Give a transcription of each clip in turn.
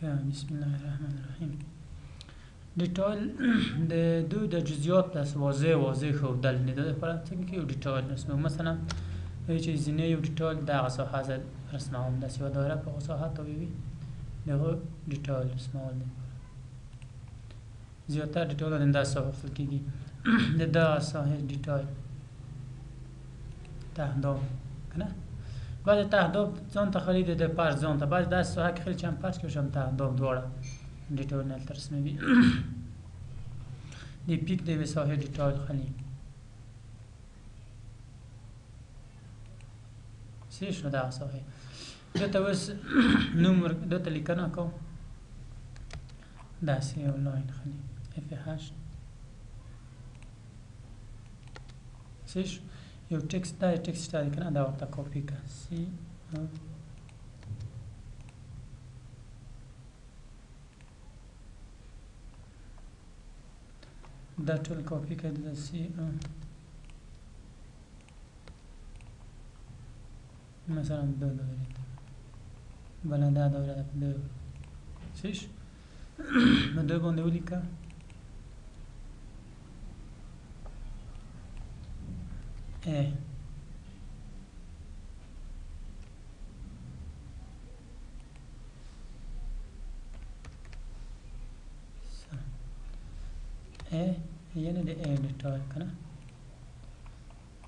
بسم الله الرحمن الرحیم. detail د دوی د جزئیات داسې واضح واضح ښودل نه د لپاره څنګه کې یو detail رسمو. مثلا چې ځینې یو detail دغه ساحه زه رسموم، داسې یوه دایره په هغه ساحه تاووي، د هغو detail رسمول دی. زیاتره detail د داسې ساحه غوښتل کېږي. د دغه ساحې detail تهداب که نه، بعضې تهداب ځان ته خالي دی، د فرش ځان ته، بعضې داسې ساحه کې خالي چې هم فرش کې هم تهداب دواړه detail نه هلته رسموي. د پیک د یوې ساحې detail خالي څه شو دغه ساحې دته اوس نوم دته لیکنه کوم، داسې یو line خالي F 8 څه شو. یو text دا text شته دی که نه، دا ورته کاپي که C O دا ټول کاپي که د C O مثلا دو دایره ده، بله دا دایره ده په دو څه شو، په دو باندې ولیکه. A A یعنی د A detail که نه،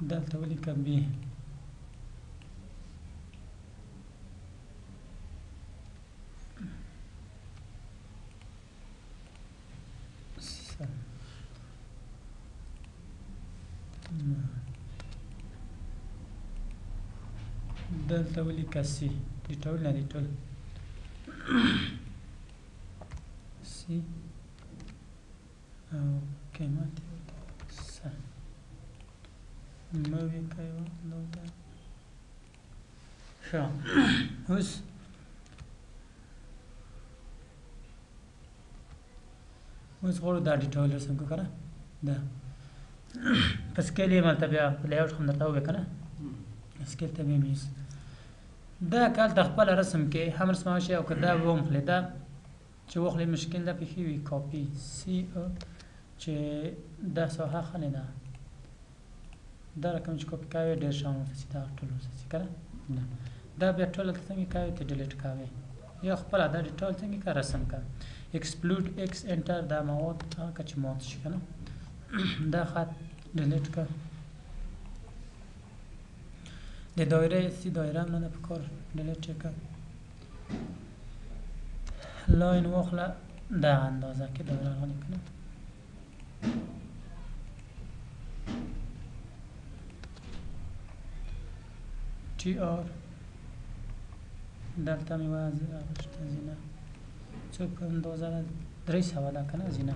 دلته ولیکه B دلته ولیکه C detail نه detail C او قیمت یې ورته س مه ولیکه یوه دلته. ښه اوس اوس غواړو دا detail رسم کړو که نه، دا په scale یې مالته بیا په layout خو هم درته وویل که نه، scale ته بیا مې یوسي. دا که هلته خپله رسم کې هم رسمولی شي، او که دا ومخلې دا چې واخلې مشکل دا پېښې وي کاپي C O چې دا ساحه خلې ده، دا رقم چې کاپي کوې ډېر شیان ورته چې دا ټول ورته چې که نه، دا بیا ټول هلته څنګه کوې ته delete کوې یا خپله دا detail څنګه که رسم که explode X enter دا مواد هغه که چې مات شي که نه، دا خط delete که. د دایره سی دایره هم نه ده پکار، delete یې که. line واخله دا اندازه کې دایره راغلې که نه، T R دلته مې یوه شته زینه څو په اندازه ده، 300 ده که نه زینه،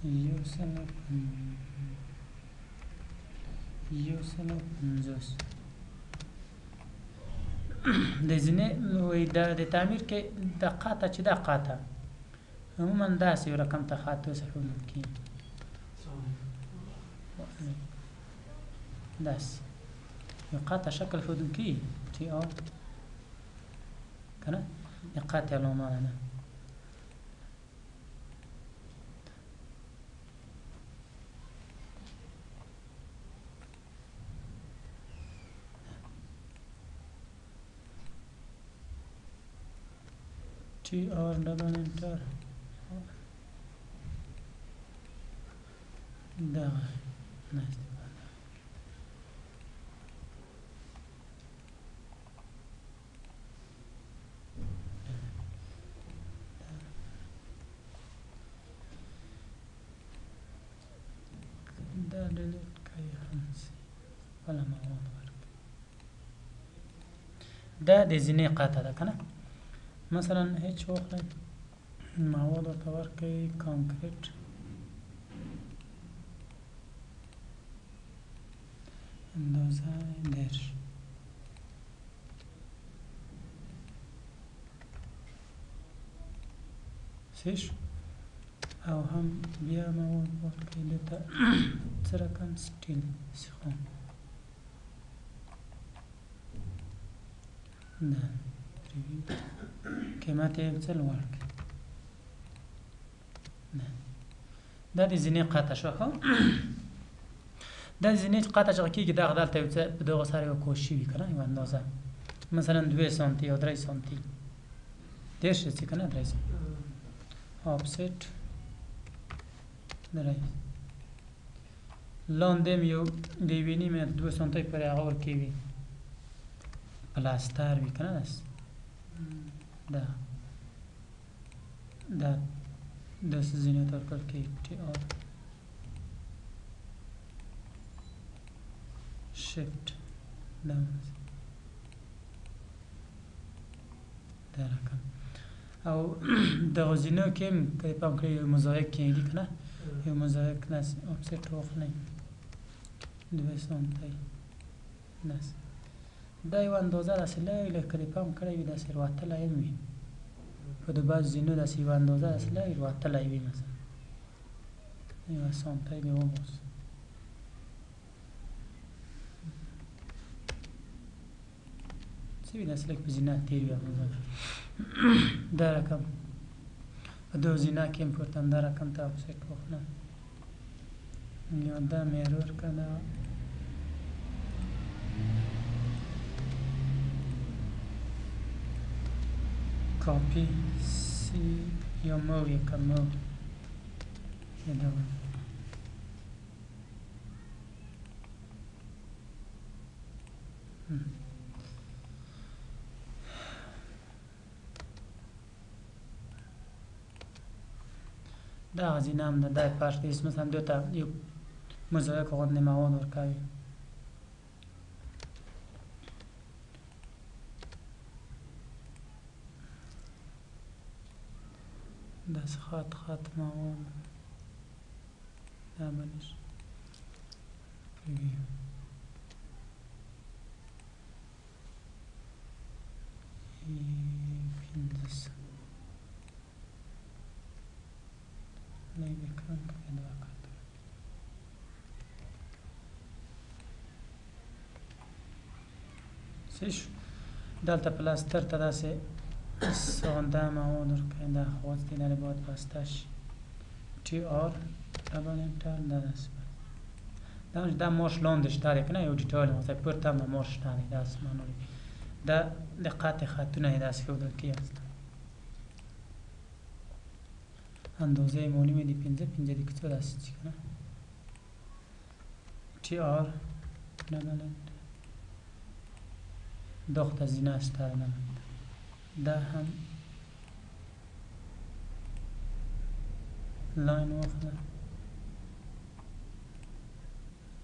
150 د زینې وایي د تعمیر کې د قطع چې دا قطع عموما داسې یو رقم ته خط اوسه ښودل کېږي، داسې یو قطع شکل ښودل کېږي T R که نه، د قطع علامه ده. T R double enter دا ناست دا delete کوي هم خپله مواد ورکوي. دا د زینې قطع ده که نه، مثلا هیڅ واخلئ مواد ورته ورکوي concrete اندازه 30 صحیح شو. او هم بیا مواد ورکوي دلته څه رقم steel سیخان دا قیمت یې څه لوړ کړ. دا د زینې قطع شوه. ښه دا د زینې قطع چې کېږي دا دلته یو څه په دغه سره یو کوشي وي که نه، یوه اندازه مثلا 2 سانتي یا 3 سانتي تېر شي چې که نه 3 سانتي آفسټ 3 لاندې هم یو د یوې نیمې 2 سانتۍ پورې هغه ورکوي پلاستر وي که نه داسې دا دا داسې زینې ته ورکول کېږي. ټي آر شفت دا دا رقم او دغه زینو کې هم که پام کړئ یو موزاییک کېږي که نه، یو موزاییک داسې آفسټ واخلئ 2 سانتۍ داسې دا یوه اندازه داسې لږ لږ که دې پام کړی وي داسې روتلی هم وي په د بعضو زینو داسې یوه اندازه داسې لږ روتلی وي، مثلا یوه سانتۍ دې وباسو. څه وي داسې لږ په زینه تېر وي اندازه دا رقم په دغه زینه کې هم پورته همدا رقم ته آفسټ واخله یو دا میرور که دا کاپي سی یا مو یې که مو یا دا دا زینه هم ده، دا فرش دی مثلا دوی ته یو موزاییک غوندې مواد ورکوي. داسې خط خط مواد دا به لږ پریویو 500 لږ به کم کړي دوه قطره. څه شو دلته پلاستر ته داسې ساده مواد ورکوي. دا خواص دي دا باید بسته شي. ټي آر ډبل انټر دا داسې دا دا مارش لاندې شته دی که نه یو ډیټایل ورته پورته هم د مارش شته دی داسې معنا لري. دا د قطع خطونه یې داسې ښودل کېږي. اصلا اندازه یې معلومه دي 5 5 دي که څه داسې چې که نه. ټي آر ډبل انټر دا خو ته زینه شته نه دا هم لاین واخله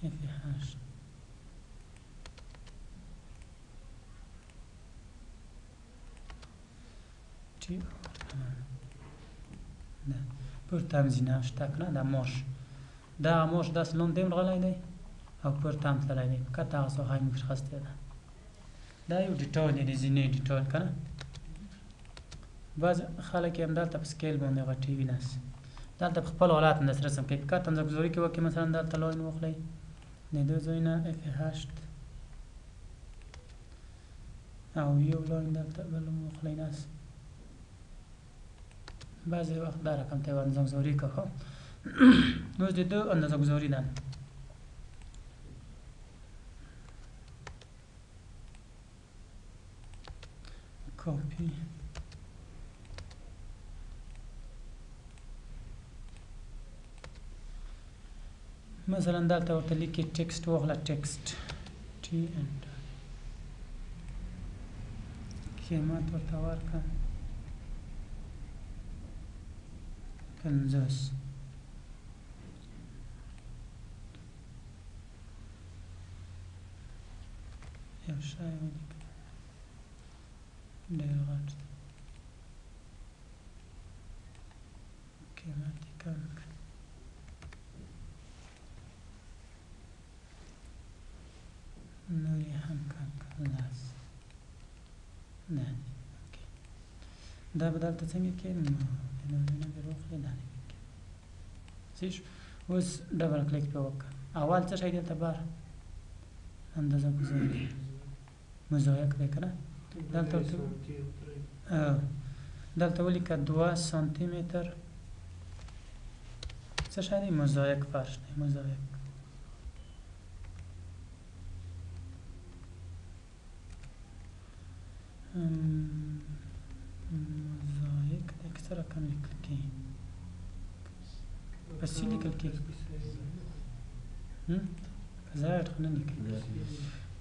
اف 8 ټي آر دا پورته هم زینه شته که نه. دا مارش دا مارش داسې لاندې هم راغلی دی او پورته هم تللی دی، کته هغه ساحه یې موږ اخیستې ده. دا یو ډیټایل دی د زینې ډیټایل که نه. بعضې خلک یې هم دلته په سکیل باندې غټوي داسې دلته په خپل حالت هم داسې رسم کوي. په کته اندازه ګزاري کې وکړي مثلا دلته لاین واخلئ د دې ځای نه اف 8 او یو لاین دلته بل هم واخلئ داسې. بعضې وخت دا رقم ته یوه اندازه ګزاري که ښه اوس د ده اندازه ګزاري ده. کاپي مثلا دلته ورته لیکي ټیکسټ واخله ټیکسټ ټي انټر قیمت ورته ورکړه 50 یو شی ولیکه ډېر غټ دی قیمت یې کم کړه. نور یې هم کم کړه 10 دا دی. اوکې دا به دلته څنګه کې نو دا به واخلې دا دی صحیح شو. اوس ډبل کلیک پرې وکړه. اول څه شی دلته بار اندازه ګزاري موزاییک دی که نه. دلته دلته ولیکه 2 سانتي متر څه شی دی؟ موزاییک فرش دی، موزاییک. موزاییک دی که څه رقم لیکل کېږي؟ په سي لیکل کېږي؟ په زیډ خو نه لیکل کېږي.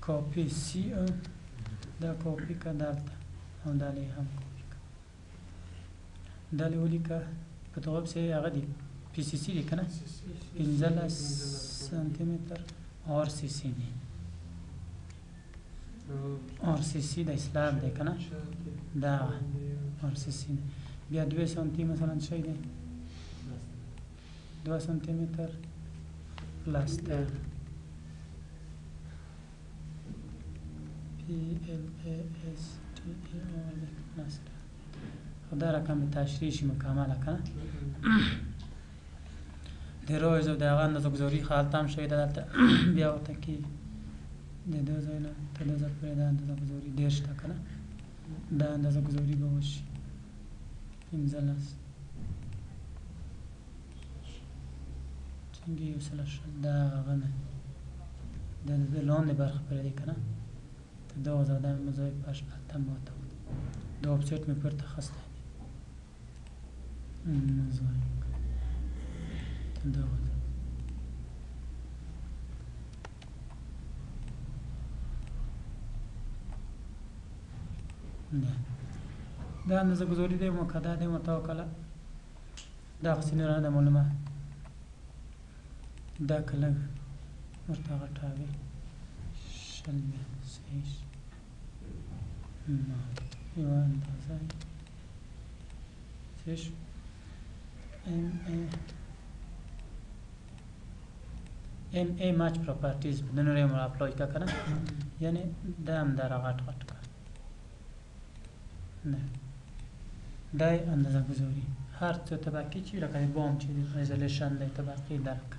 کاپي سی او دا کاپي که دلته او دا له هم کاپي که دا له ولیکه په دغه پسې هغه دی پی سی سی دی که نه 15 سانتي متر آر سی سی دی، آر سی سی د اسلام دی که نه دا آر سی سی دی. بیا 2 سانتي مثلا شی دی 2 سانتي متر پلاستر P L A S T E R پلاستر. خو دا رقم تشریح شي مکمله که نه د رویز او د هغه اندازهګذاري خو هلته هم شوې ده. دلته بیا ورته کېږي د دو ځای نه تر دې ځای پورې دا اندازهګذاري 30 ده که نه دا اندازهګذاري به وشي 15 څنګه 120 دا هغه نه دا د لاندې برخه پورې دی که نه تر دغه ځای دا موزاییک فرش هلته هم ماته وه. دا آفسټ مې پورته اخیستی دی موزاییک تر دغه ځای. نه دا اندازهګذاري دی مکده دی ورته وکړه. دا خو څه نه ده معلومه، دا که لږ ورته غټاوي 20 بیا صحیح شي. یوه اندازه صحیح شو. ام ای ام ای مچ پراپرټیز په د نورې هم اپلای که نه یعنې دا هم دا را غټ غټ کړه. نه دا یې اندازهګذاري هر څه طبقې چې لکه د بام چې د ریزولیشن دی طبقې درک.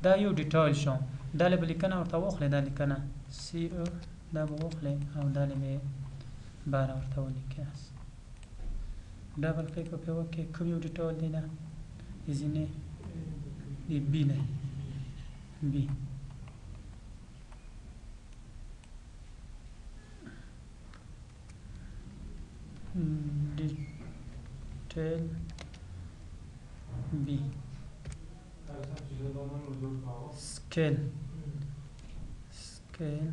دا یو ډیټایل شو. دا له به لیکنه ورته واخلې، دا لیکنه سی او دا به واخلې او دا له به باره ورته ولیکې. ډبل کلیک به پرې وکړې. کوم یو ډیټایل دی؟ دا د ځینې د بي دی، بي. ډیټیل بي سکیل سکیل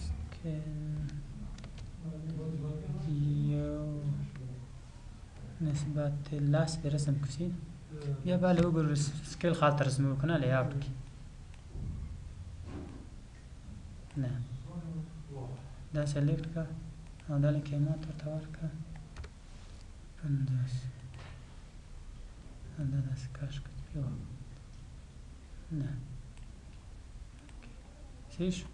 سکیل یو نسبت 10 به رسم کوسي. بیا به له وګورو سکیل خاطر رسم وکنه لیاوټ کې نه دا سلیکټ کا او دا له قیمت ورته ورکړه 50 او دا داسې کش کړه یو نه صحیح شو.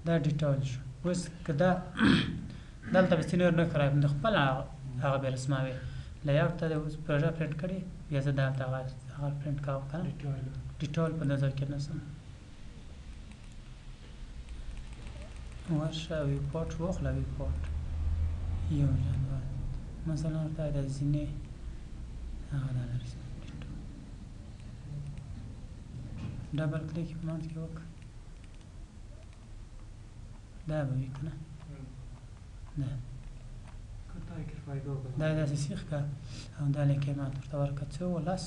دا ډیټایل شو. اوس که دا دلته به څه نور نه خراب د خپل هغه به رسماوي لیاوټ ته اوس پروژه پرنټ کړې بیا زه دلته هغه پرنټ کوم که نه ډیټایل په نظر کې نسم. ورشه ویپورټ واخله، ویپورټ یو جدول مثلا ورته د ځینې هغه دا رسم ډبل کلیک په منځ کې وکړه دا به وي که نه دا دا داسې سیخ که او دا له قیمت ورته ورکړه څه و 10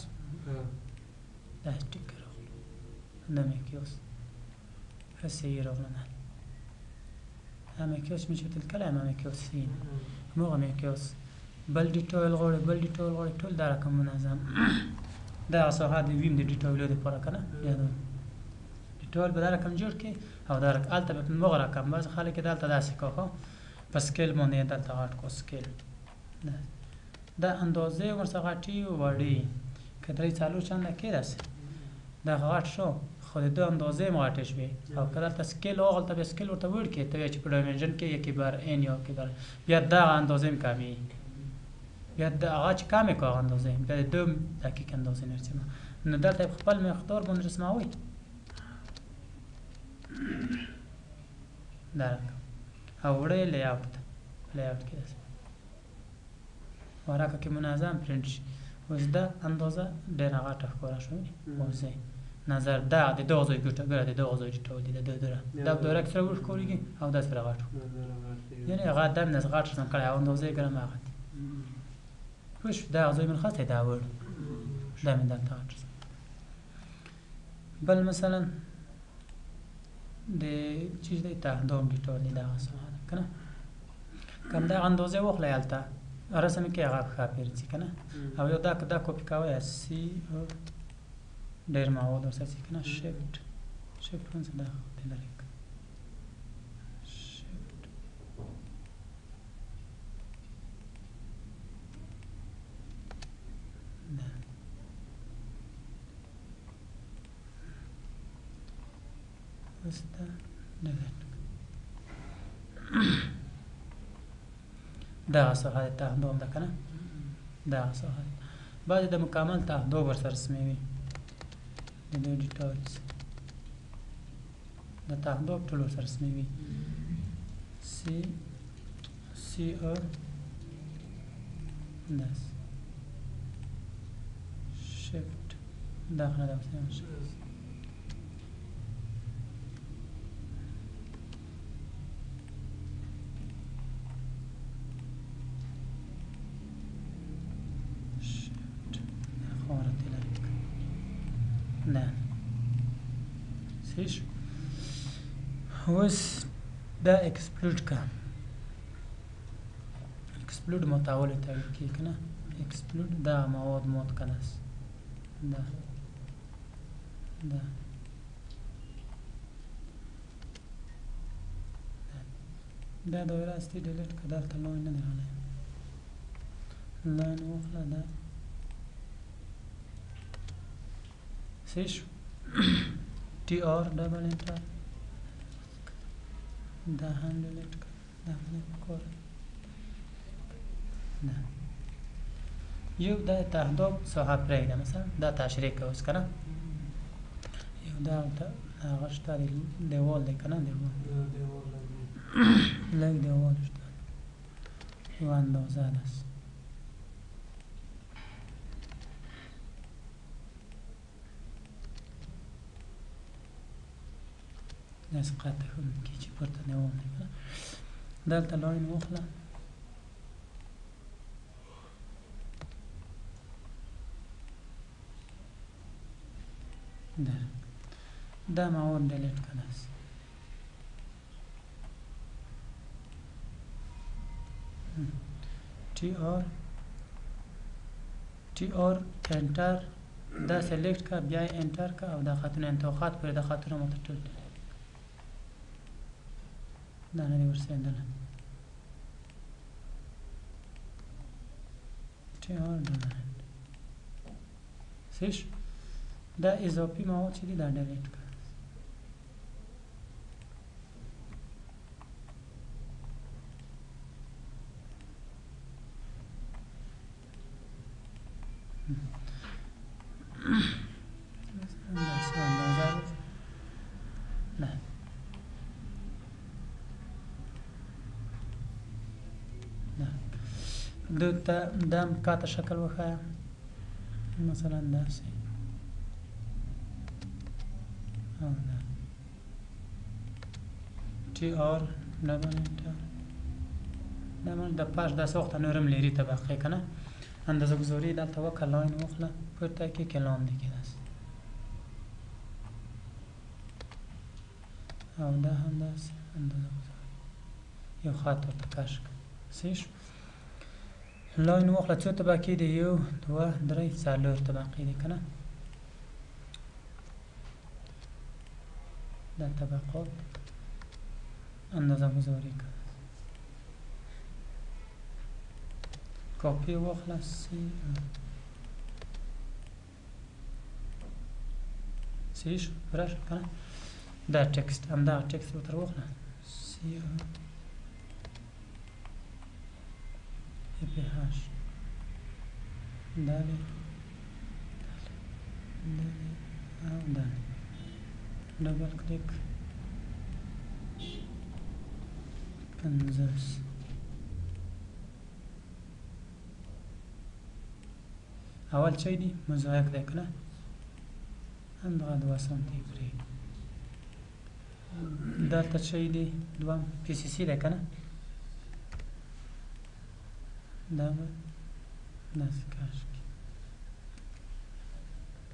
داسې ټیک راغلو دا مقیاس ښه صحیح راغله. نه دا مقیاس مې چې تل کله ما مقیاس صحیح ده هماغه مقیاس بل ډیټایل غواړي بل ډیټایل غواړي ټول دا رقم منظم. دا ساحه د ویم د ډیټایلو دپاره که نه بیا دا ډیټایل به دا رقم جوړ کړي او دا رقم هلته به هماغه رقم. بعضې خلک یې دلته داسې کوه په سکیل باندې یې دلته غټ کو سکیل دا اندازې ورڅخه غټي وړي که 3 4 چنده کې داسې دا غټ شو خو د ده اندازې هم غټې شوې. او که دلته سکیل هغلته بیا سکیل ورته وړکې ته بیا چې په ډایمنشن کې یکې بر ان یا کې بر بیا دغه اندازې هم کمېږي بیا هغه چې کمې کړه هغه اندازې بیا د ده دقیق اندازې نه رسي. نو دلته په خپل مقدار باندې رسموي. دا رقم او وړی layout ته، layout کې داسې ورکه کې منظم پرنټ شي. اوس دا اندازه ډېره غټه ښکاره شوه، واضح نظر دا د دغه ځای ګټه ګره د دغه ځای ډیټول دی، د دوره دا دوره کې سره ښکارېږي او دا سره غټ، یعنې هغه دم نه غټ رسم کړی او اندازه یې ګره هغه دی. پوه شو؟ دا ځای من خاص دی، دا وړ دا مې دلته غټ رسم. بل مثلا د چیز دی تهداب ډیټول دی، دغه ساحه ده که نه، که همدغه اندازه واخلئ هلته رسم کې هغه ښه پیرځي که نه. او یو دا که دا کاپي کوئ سی او ډېر مواد ورسره ځي که نه، shift shift ونیسه دا دې لرې کړه، شفټ دا اوس دا delete. دغه ساحه د تهداب ده که نه، دغه ساحه بعضې د مکمل تهداب ورسره رسموي، د دې details د تهداب ټول ورسره رسموي. سی سی او داس شفت دا خو نه ده ورسره نه صحیح شو. اوس دا explode که explode متحول ته ویل کېږي که نه، explode دا مواد مات که داسې دا دا دا دایره اصلي delete که، دلته line نه دی راغلی، line واخله دا صحیح شو. TR double enter دا هم delete کړه، دا هم نه پکار نه. یو دا تهداب ساحه پرېږده، مثلا دا تشریح که اوس که نه، یو دا هغه شته دیوال دی که نه، دیوال لږ دیوال شته، یوه اندازه ده. داسې قطع ښودل کېږي چې پورته دیوال دی که نه. دلته line واخله دا دا مواد delete که داسې TR TR enter دا select که، بیا یې enter که او دا خطونه انتها خط پورې دا خطونه ماته ټول delete، دا نه دی ورسېدلی. TR double صحیح شو. دا اضافي مواد چې دي دا delete کړه. داسې اندازه نه نه دلته دا کاته شکل وښیه، مثلا داسې او دا TR double enter دا موږ د پاش داسې وخته نور هم لرې طبقې که نه اندازه ګزاري دلته وکړه، line واخله پورته کې کې لاندې کې داسې او دا هم داسې اندازه ګزاري یو خط ورته کش کړه. صحیح شو. line واخله څو طبقې دي؟ یو دوه درې څلور طبقې دي که نه. دا طبقات اندازه ګزاري کړه، کاپي واخله سی صحیح شو پوره شو که نه. دا text همدغه text ورته واخله سی او پی هش دا دی دا دی او دا دی double click. 50. اول چی دی؟ موزایک دی که نه؟ همدغه 2 سانتي پرې. دلته چی دی؟ دوهم پی سی سی دی که نه؟ دا به داسې کش کړي.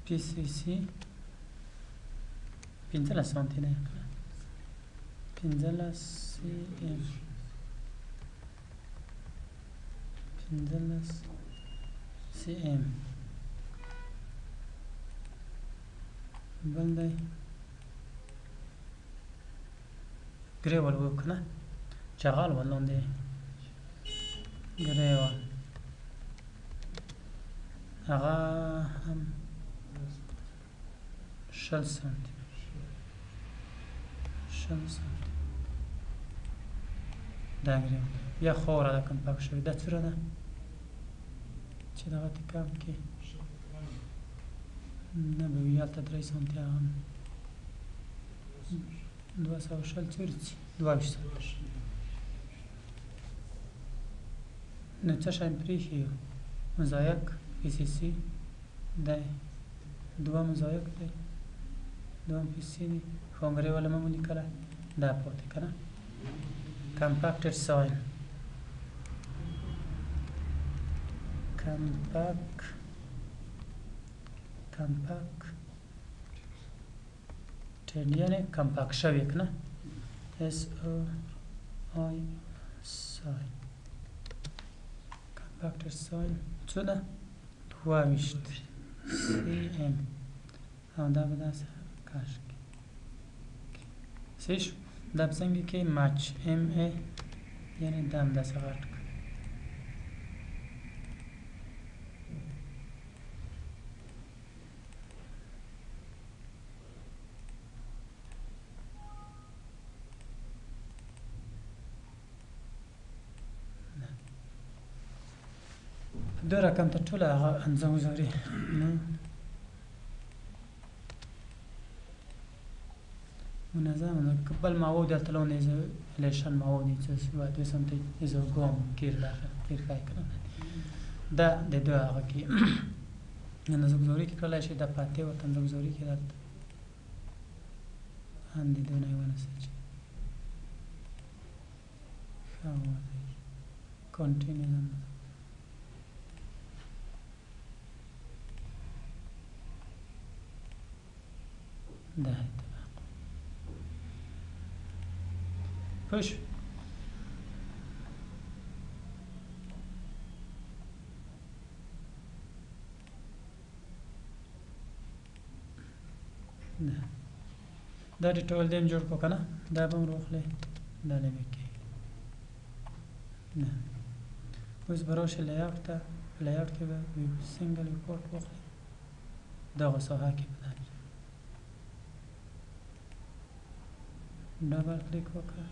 پی سی سی 15 سانتي دی که نه؟ 15 سی ام، 15 سی ام. بل دی ګریول و که نه؟ چغال و لاندې ګریول، هغه هم 20 سانتي، 20 سانتي دا ګریول. بیا خاوره ده کمپاک شوې، دا څومره ده چې دغه ته کم کې نه به وي، هلته 3 سانتي، هغه هم 220 څومره څي؟ 22 سانتي. نو څه شی مې پرېښي یو؟ موزایک پی سی سی دی، دوه موزایک دی، دوه پی سی دی. ښانګرې والا مې ولیکله، دا پاتې که نه؟ کمپاکټډ ساین، کمپاکټډ یعنې کمپاک شوی که نه؟ اس او آی ساین، کمپاکټډ ساین څو ده؟ 22 سی ام. او دا به داسې کش کړي. صحیح شو؟ دا به څنګه کې؟ مچ ام ای، یعنې دا هم داسې غټ کړه. دا رقم ته ټوله هغه اندازه ګزاري. نو منظم بل مواد دلته لاندې ایزولیشن مواد دي چې 2 سانتي ایزوګام کیر داخل تیر ښایي که نه؟ دا د دوه هغه کې اندازه ګزاري کې کړلی شي. دا پاتې ورته اندازه ګزاري کې دلته هم د دوه نه یې ونیسه چې ښه واضح کنټینیو اندازه. ده اتفاق پوه شو؟ ده دا ډیټول دیم جوړ کړو که نه؟ دا به هم راواخلې، دا لږ کې نه. اوس به راشې لیاوټ ته، په لیاوټ کې به سنګل ریپورټ واخلې، دغه ساحه کې به ډبل کلیک وکړه،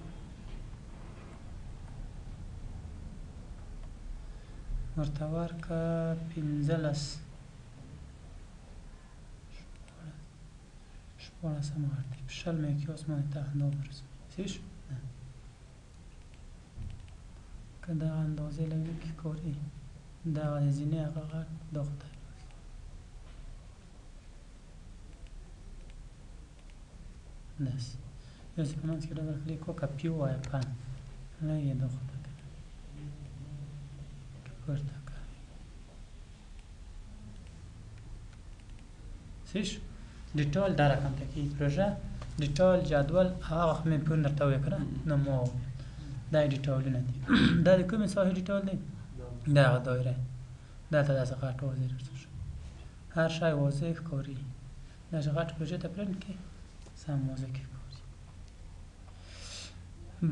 ورته ورکه 15 16 هم غټ دی، په 20 مې کې اوس باندې ته اندازه ورسوي. صحیح شو؟ نه که دغه اندازې لږ کې ښکاري، دغه د زینې هغه غټ دغه ته داسې. یو څه په منځ کې ډبل کلیک وکړه، پی ووایه پن، لږ یې دغه ته کړه، پورته کړه. صحیح شو؟ ډیټال دا رقم ته کېږي پروژه. ډیټال جدول هغه وخت مې پرون درته وویل که نه؟ نو ما وویل دا یې ډیټالونه دي. دا د کومې ساحې ډیټال دی؟ دا هغه دایره دلته داسې غټ واضح درته شو، هر شی واضح ښکاري. دا چې غټ پروژې ته پرنټ کړې سم واضح کې ښکاري.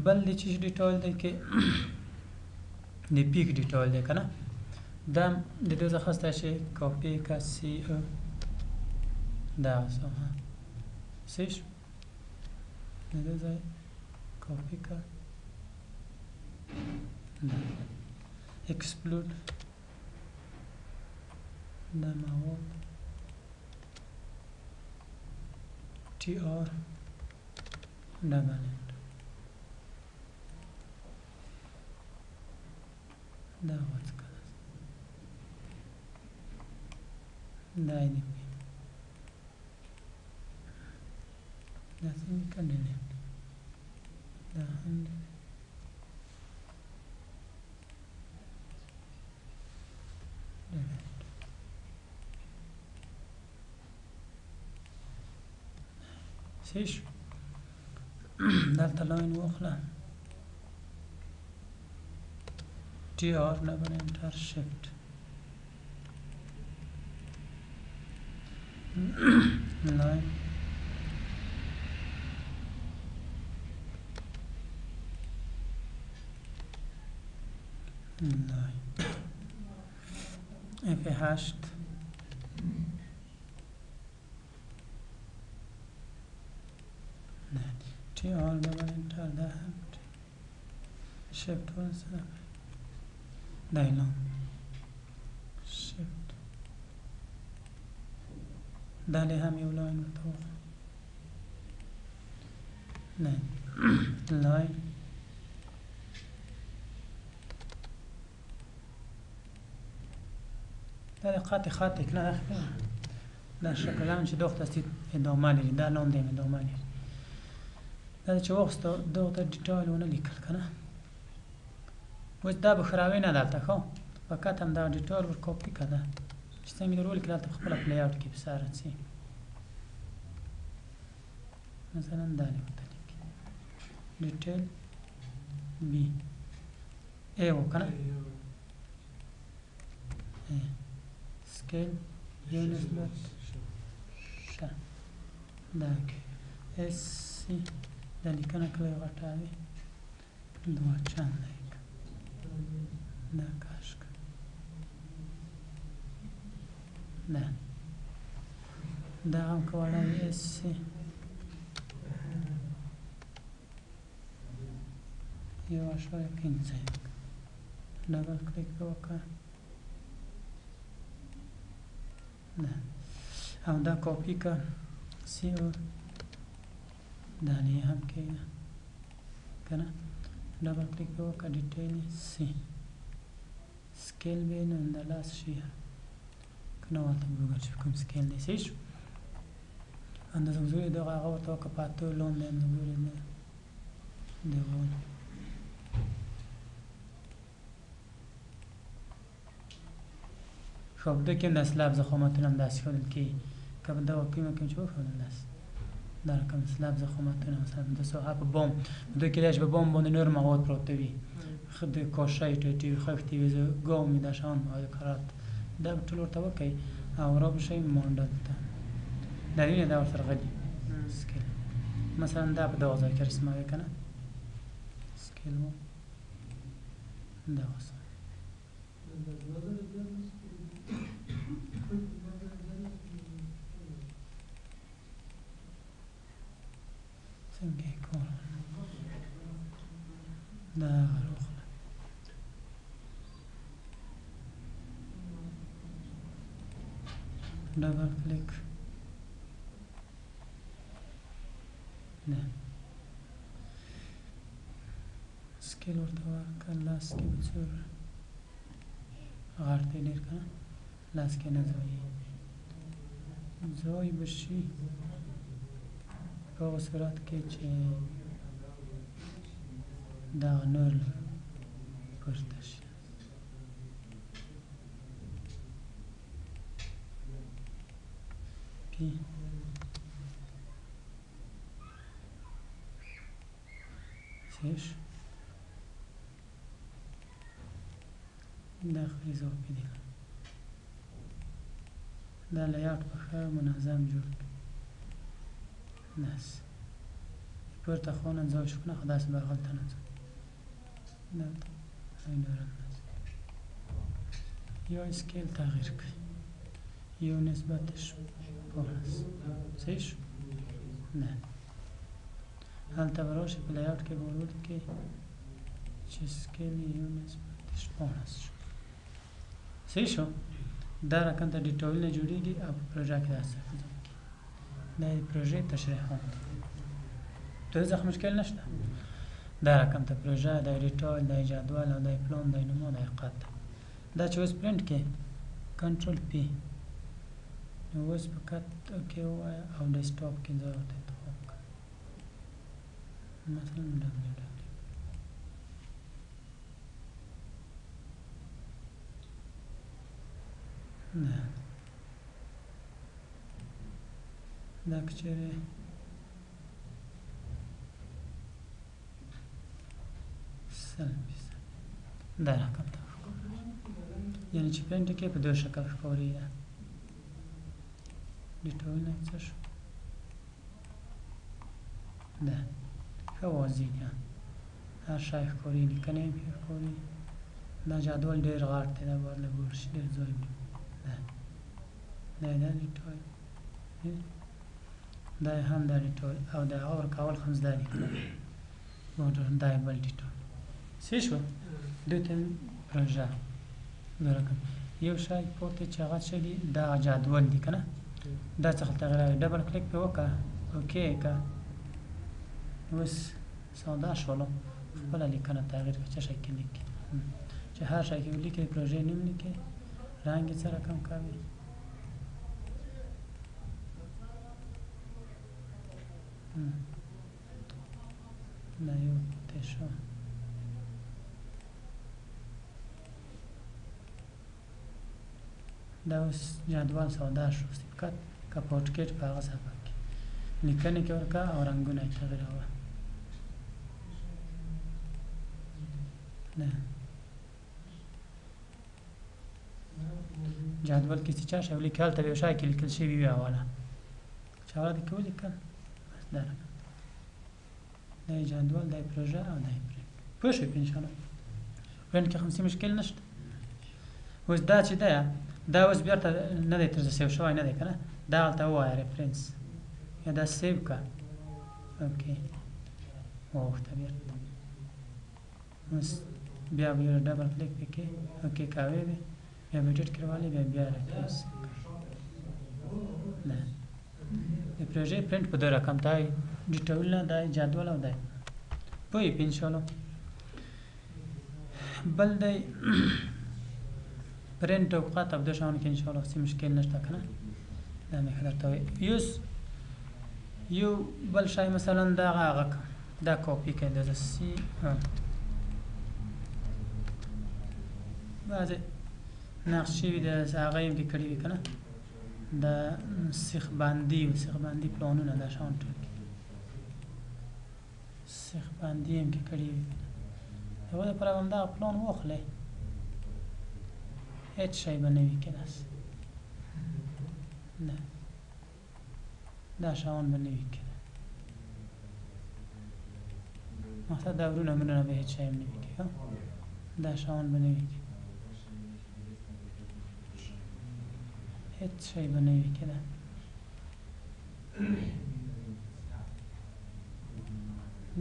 بل د چی ډیټال دی کې د پیک ډیټال دی که نه؟ دا د دې څخه خوسته چې کاپي که سی او دا ساحه. صحیح شو؟ د دې ځای کاپي که دا اکسپلود دا مواد تی آر ډبل. دا غوڅ کړه دا یې دا څنګه کړه ډیلیټ دا هم ډیلیټ صحیح شو. دلته line واخله TR double enter shift line line F8 TR double enter دا هم shift ورسره دا اعلان shift دا له هم یو line ورته واخله line دا د قاطع خاطع کنه دا شکل هم چې دغه ته ادامه لري دا لاندې هم ادامه لري دا چې واخیسته دغه ته detail ونه لیکل که نه اوس دا به ښه نه دلته ښه فقط هم دا detail ور کاپي که ده چې څنګه در ولیکل دلته په خپله په layout کې په سره ځي مثلا دا دی ورته لیکي detail B A و که نه scale یو نسبت شه دا S C دا لیکنه کله غټه وي دوه چنده یې دا کش کړه دا دا هم که وړه وي S C 1.5 یې double click په وکړه او دا کاپي که C او دا یې هم کېږي که نه double click په وکړه detail C scale به نو د لاس شي که نه ورته به وګورو چې کوم scale دی صحیح شو. اندازه ګذاري دغه هغه ورته وکړه په اتو لاندې اندازه ګذاري دیوال خب ده کې هم د slab ضخامتونه هم داسې ښودل کېږي که په دغه کومه کوم چې وښودل داسې دا رقم slab ضخامتونه مثلا د ساحه په بام په دوی کېدای شي په بام باندې نور مواد پراته وي د کاشۍ ټیټې وي خښتې وي ګام وي دا شیان مواد کرات دا به ټول ورته وکړئ او را به شئ مانډل ته دا وینئ دا ورسره غلي scale مثلا دا په دغه ځای کې رسموي که نه scale و دغه څه څنګه یې کول دا هغه راوخله double click نه scale ورته ورکړه لاس کې به څور غټ دی ډېر که نه لاس کې نه ځایي ځای به شي په هغه صورت کې چې دغه نور پورته شي P صحیح شو دا خو اضافي دی دا layout په ښه منظم جوړ کړي داسې پورته خو نه ځای شو که نه خو داسې بغل ته نه ځای دلته نور هم داسې یا scale تغییر کړي یو نسبت 16 صحیح شو نه هلته به راشي په layout کې به ور ولیکي چې scale یې یو نسبت 16 شو صحیح شو. دا رقم ته detail نه جوړېږي او په پروژه کې داسې ځای کېږي دا د پروژې تشریحات دي ته ځخ مشکل نشته دا رقم ته پروژه د detail د جدول او د پلان د نمو د قد دا چې اوس پرنټ کې کنټرول پی، نو اوس فقط okay ووایه او ډیسکټاپ کې ځای ورته انتخاب کړه، مثلا W W. نه دا که چېرې 100% دا رقم ته ښکاري، یعنې چې پرنټ کې په دوه شکل ښکاري. ده detail نه څه شو؟ ده ښه واضح ده، هر شی ښکاري، لیکنې هم ښې ښکاري. دا جدول ډېر غټ دی، دا باید لږ وړ شي، ډېر ځای نیسي. ده دا دا detail، دا هم دا detail، او د هغه ورکول هم زده دي. دا یې بل detail څه شو؟ دوی ته پروژه دا رقم یو شی پورته چې هغه څه دي، دا جدول دی که نه؟ دا څه تغیر راغی، double click پرې وکړه، okay که اوس ساده شولو. خپله لیکنه تغییر کړه، څه شی کې لیکي، چې هر شی کې ولیکې، پروژې نوم لیکې، رنګ یې څه رقم کوي. دا یو پاتې شو. دا اوس جدول ساده شو، فقط که پورټکیټ په هغه صفحه کې لیکنې کې ورکه او رنګونه یې تغییروه. نه جدول کې چې چا شی ولیکي، هلته به یو شی کې لیکل شوي وي اوله، چې اوله دې کې ولیکل، بس دا رقم دا یې جدول، دا یې پروژه او دا یې پرنټ. پوه شوې په انشاءالله؟ پرنټ کې خو څه مشکل نشته. اوس دا چې دی، دا اوس بیرته نه دی تر save شوی نه دی که نه؟ دا هلته ووایه reference، یا دا save که، okay وغوښته بیرته. اوس بیا به یو double click پې کې okay کوې به، بیا به edit کې راولې، بیا بیا reference. نه د پروژې پرنټ په دوه رقم دی، detail نه دی جدول او دی. پوه یې په انشاءالله؟ بل دی پرنټ او قطع په دې شیانو کې انشاءالله څه مشکل نشته که نه؟ دا مې ښه درته وویل. یو بل شی مثلا دغه هغه دا کاپي کړئ، د سی بعضې نقشې وي د هغه یې هم کې کړي وي که نه، د سیخ بندي او سیخ بندي پلانونه دا شیان ټول کې سیخ بندي هم کې کړي وي. د هغو دپاره به همدغه پلان واخلئ، هیڅ شی به نه وي کې داسې، نه دا شیان به نه وي کې، مقصد دا ورونه مرونه به هیڅ شی هم نه وي کې، دا شیان به نه وي کې، هیڅ شی به نه وي کې. ده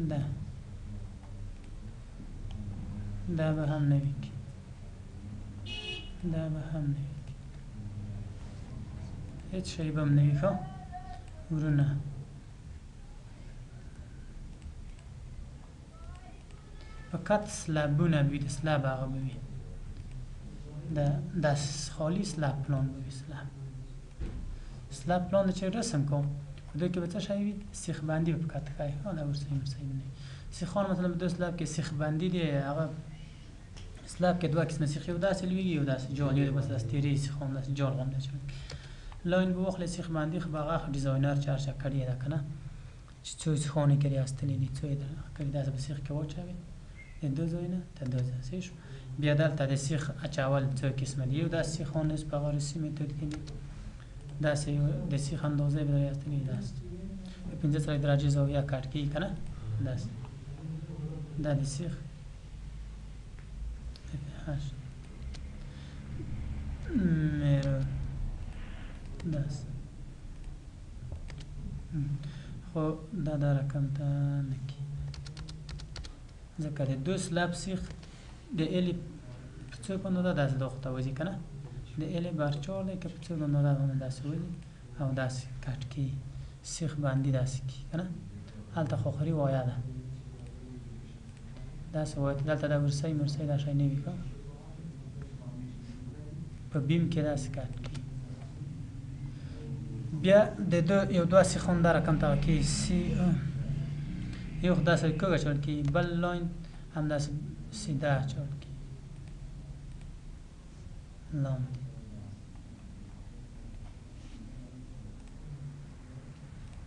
دا دا به هم نه وي کې، دا به هم نه وي کې، هیڅ شی به هم نه وي. ښه ورونه فقط slab ونه به وي، د slab هغه به وي، د خالي slab پلان به وي. Slab پلان چې رسم کوم په دې کې به څه شی وي؟ سیخ بندي به فقط ښایي. دا ورسره مرسره نه وي. سیخان مثلا په دو slab کې سیخ بندي دی، هغه slab کې دوه قسمه سیخ، یو داسې لویږي یو داسې جال، یو بس داسې تېرېږي سیخان داسې جال غوندې چې line به واخلې. سیخ بندي خو به هغه designer چې هر چا کړې ده که نه، چې څو سیخان یې کړي استلي دي، څو یې کړي، داسې په سیخ کې واچوي د دو ځای نه تر دو ځای صحیح شو. بیا دلته د سیخ اچول څو قسمه دي، یو داسې سیخان نیست په هغه روسي method کې دي، داسې یو د سیخ اندازه یې به درایستلي داسې 45 درجې زاویه کټ کېږي که نه، داسې دا د سیخ هشت mirror داسې. خو دا دا رقم ته نه کېږي، ځکه د دو slab سیخ د ایلې په څو په اندازه داسې دغو ته وځي که نه، د ایلې بر چار دی که په څو په اندازه باندې داسې وځي او داسې کټ کېږي، سیخ بندي داسې کېږي که نه. هلته خو خري وایه ده داسې وایه، دلته دا ورسۍ مرسۍ دا شی نه وي که. په beam کې داسې کټ کیږي. بیا د ده یو دوه سیخونه دا رقم ته کېږي، سی یو خو داسې کږه اچول کېږي، بل line همداسې سیده اچول کېږي لاندې.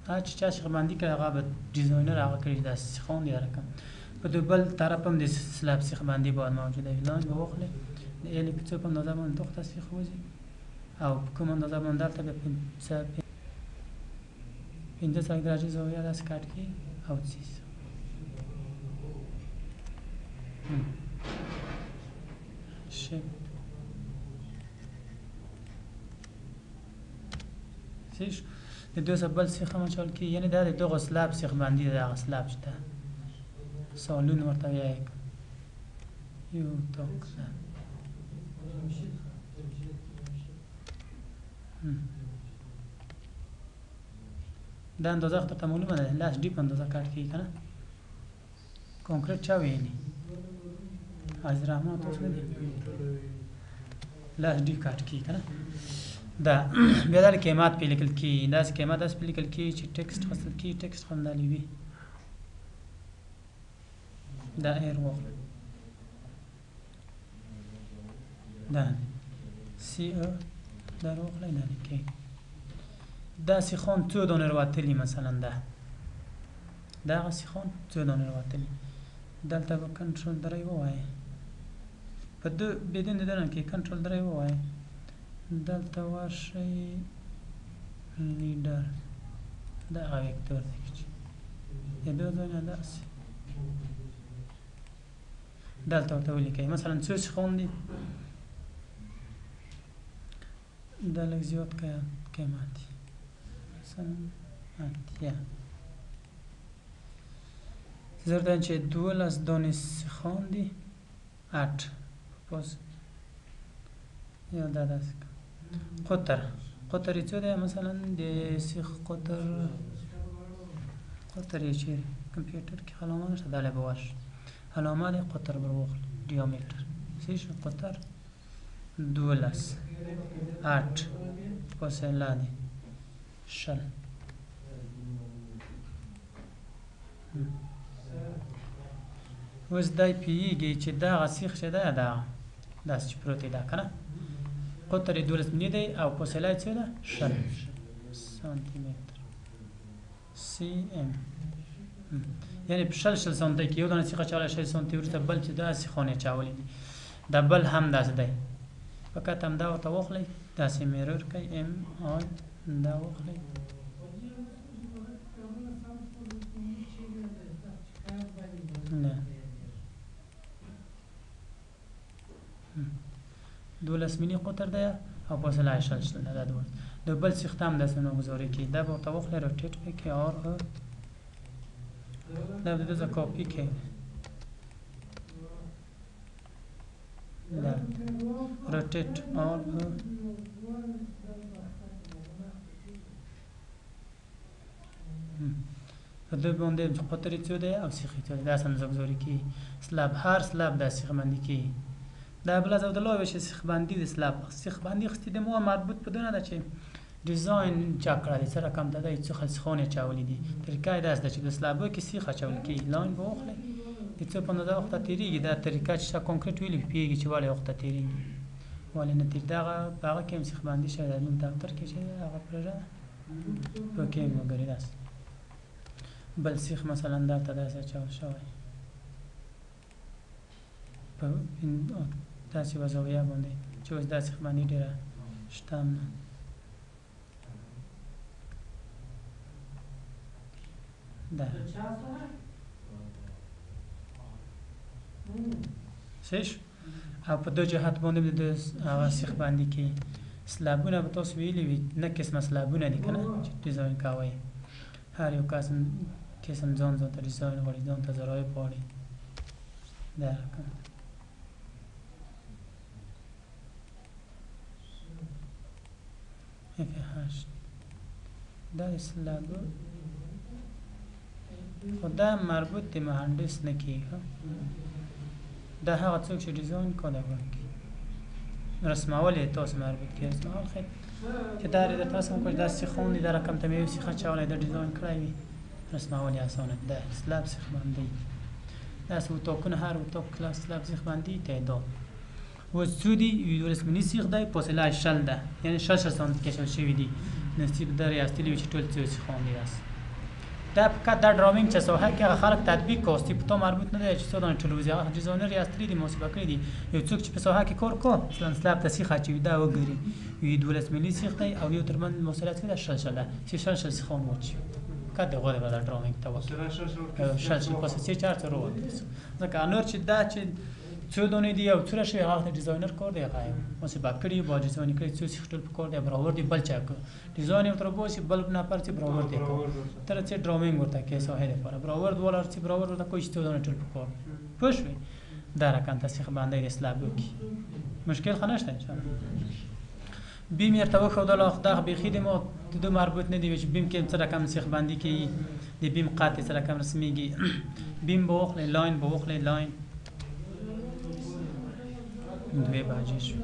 هغه چې چا سیخ بندي کړی هغه به designer هغه کړي چې داسې سیخان دي رقم. په دو بل طرف هم د slab سیخ بندي باید موجوده وي. line به واخلې د ایلې په څو په اندازه باندې دغه سیخ وځي او په کوم اندازه باندې دلته بیا 45 درجه زاویه داسې کټ کړي او څیز. شیفت صحیح شو. د دوه څخه بل سیخ هم اچول کېږي، یعنې دا د دغه slab سیخ بندي ده، دغه slab چې ده سالون ورته وایي یو طاق ده. دا اندازه خو درته معلومه ده، 10 D په اندازه کټ کېږي که نه؟ concrete چا ویلي؟ عزیز رحمان تاسو نه دي؟ 10 D کټ کېږي که نه؟ دا بیا دا قیمت پې لیکل کېږي، داسې قیمت داسې پې لیکل کېږي چې text خستل کېږي، text خو همدا وي. دا ایر واخله، دا سی او دا راوخلئ، دا لیکئ. دا سیخان څو دانې راوتلي، مثلا دا دغه سیخان څو دانې راوتلي، دلته به کنټرول درې ووایې، په دو بدون د دنه کې کنټرول درې ووایې، دلته ورشئ leader، دغه vector دی چې د دوه ځای نه داسې دلته ورته ولیکئ. مثلا څو سیخان دي، دا لږ زیات قیمت دي، مثلا 80 زر دانې چې 12 دانې سیخان دي، 8 پس یا دا داسې قطر، قطر یې څو دی؟ مثلا د سیخ قطر، قطر یې چیرې کمپیوټر کې علامه نشته، دا له به ورشي علامه دی، قطر به واخلي diameter، صحیح شو. قطر 12 8 فاصله دی 20. اوس دی پیږي چې دغه سیخ چې دی دا داسې چې پروت دی دا که نه، قطر یې 12 ملي دی او فاصله یې څه ده؟ 20 سانتي متر cm. یعنې په 20 20 سانتي کې یو دانه سیخ اچولی، 20 سانتي وروسته بل چې داسې خانې اچولې دي، دا بل هم داسې دی. فقط همدا ورته واخلئ، داسې mirror کوئ، M I دا واخلئ، نه 12 ملي قطر دی او فاصله یې 20 ده. دا 12 د بل سیخ ته هم داسې نوګذاري کېږي. دا به ورته واخلئ، rotate پرې کړئ، R O دا به دلته کاپي کړئ، دا rotate R O په دې باندې قطر یې څو دی او سیخ یې څو دی، داسې اندازه کېږي. slab هر slab دا سیخ بندي کېږي. دا بل ځل د لوی شي سیخ بندي د slab سیخ بندي خستې د مو مربوط په دونه ده چې design چا کړی دی، څه رقم ته دی، څو سیخونه یې اچولي دي. طریقه یې داسې ده چې د slab و کې سیخ اچول کېږي، line به واخلئ د څو په اندازه وخته تېرېږي. دا طریقه چې چا concrete ویلي پوهېږي چې ولې وخته تېرېږي ولې نه تېرېږي. دغه په هغه کې هم سیخ بندي شوی دی، زموږ دفتر کې چې هغه پروژه ده پکې هم وګورئ. داسې بل سیخ مثلا دلته داسې اچول شوی په داسې یوه زاویه باندې چې اوس دا سیخ بندي ډېره شته هم نه. ده صحیح شو. او په دو جهت باندې د هغه سیخ بندي کې slab ونه به تاسو ویلي وي، نه قسمه slab ونه دي که نه چې design کوئ، هر یو قسم ځان ځان ته design غواړي، ځان ته ضرایب غواړي. دا رقم F 8 دا slab خو دا مربوط د مهندس نه کېږي، دا هغه څوک چې design کوي دا ورکوي. رسمول یې تاسو مربوط کړي. رسمول خیر چې دا درته رسم کړو، دا سیخون دي، دا رقم ته مې یو سیخ اچولی، دا ډیزاین کړی وي، رسمول یې اسانه دي. دا slab سیخ باندې داسې اتاقونه، هر اتاق کلاس slab سیخ باندې تعداد اوس څو دي؟ 12 ملي سیخ دی، فاصله یې 20 ده، یعنې 20 20 سانتي کشل شوي دي. نصیب در یې استلی وي چې ټول څو سیخان دي. داسې دا فقط دا drawing چې ساحه کې هغه خلک تطبیق کوي، په تا مربوط نه دی چې څو دانه ټول وځي. هغه designer یې استلی دي، محاسبه کړي دي. یو څوک چې په ساحه کې کار کو، مثلا slab ته سیخ اچوي، دا وګوري یو 12 ملي سیخ دی او یو ترمن فاصله څه ده؟ 20 20 ده، چې 20 20 سیخان واچوي. فقط د غوړې به دا drawing ته وکړي 20 20 پس چې چار څه وروت، ځکه نور چې دا چې څو دانې دي او څومره شوي، هغه د designer کار دی. هغه محاسبه کړي، با ډیزاین کړي، څو سیخ ټول په کار دی، برابر دی. بل چا کو ډیزاین یې ورته باسي، بل نفر چې برابر دی کو تر چې drawing ورته کې ساحې لپاره برابر ولر چې برابر ورته کوي چې څو دانې ټول په کار دی. پوه شوې؟ دا رقم ته سیخ باندې د slab وکړي، مشکل خو نشته ان شاء الله. beam یې ورته وښودله، خو دا بیخي د ما د ده مربوط نه دی چې beam کې څه رقم سیخ باندې کوي، د beam قد یې څه رقم رسمیږي. beam به واخلئ، line به واخلئ، line 2 بجې شو.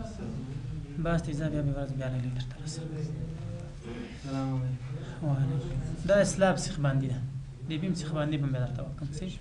بس دې زه بیا به ورځ بیا لري درته رسم. سلام علیکم. وعلیکم. دا slab سیخ باندې ده، د beam سیخ باندې به مې درته وکړم. صحیح.